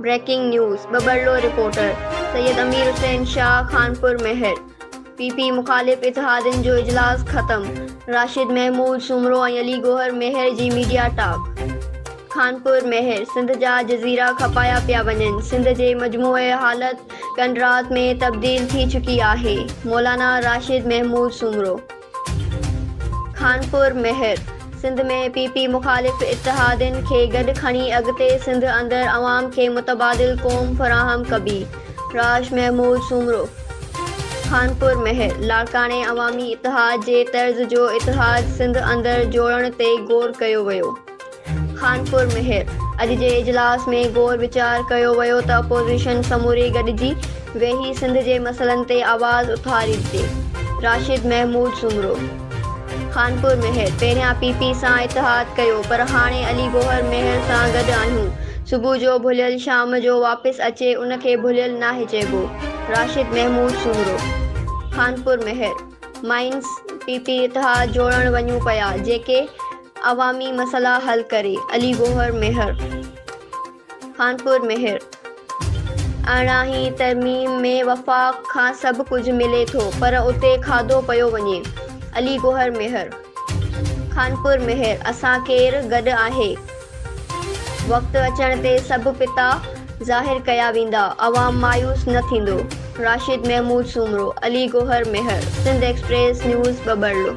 Breaking news, Babarlo reporter, Syed Amir Hussain Shah Khanpur Mehar, P P مخالف اتحادين جو اجلاس ختم، راشد محمود سومرو ۽ علي گوهر مهر جي ميڊيا ٽاڪ. خانپور مهر، سنڌ جا جزيرا کپايا پيا وڃن، سنڌ جي مجموعي حالت کنڊرات ۾ تبديل ٿي چڪي آهي، مولانا راشد محمود سومرو. خانپور مهر، سنڌ ۾ پي پي مخالف اتحادين کي گڏ کڻي اڳتي سنڌ اندر عوام کي متبادل قوم فراهم ڪبي، راش محمود سومرو. خانپور مهر، لاڙڪاڻي عوامي اتحاد جي طرز جو اتحاد سنڌ اندر جوڙڻ تي غور ڪيو ويو. خانپور مهر، اڄ جي اجلاس ۾ غور ويچار ڪيو ويو ته اپوزيشن سموري گڏجي ويهي سنڌ جي مسئلن تي آواز اٿارجي، راشد محمود سومرو. خانپور مهر، پهريان پي پي سان اتحاد ڪيو پر هاڻي علي گوهر مهر سان گڏ آهيون، صبح جو ڀليل شام جو واپس اچي ان کي ڀليل ناهي چئبو، Rashid Mahmood Soomro. Khanpur Mehar, minus P P اتحاد جوڙڻ وڃون پيا جيڪي عوامي مسئلا حل ڪري، علي گوهر ميهڙ، خانپور ميهڙ، ارڙهين ترميم ۾ وفاق کان سڀ ڪجهه ملي ٿو پر اتي کاڌو پيو وڃي، علي گوهر ميهڙ، خانپور ميهڙ، اسان ڪير گڏ آهي، وقت اچڻ تي سڀ پتا ظاهر ڪيا ويندا، عوام مايوس نه ٿيندو، راشد محمود سومرو، علي گوهر ميهڙ، سنڌ ايڪسپريس نيوز ٻٻرلو.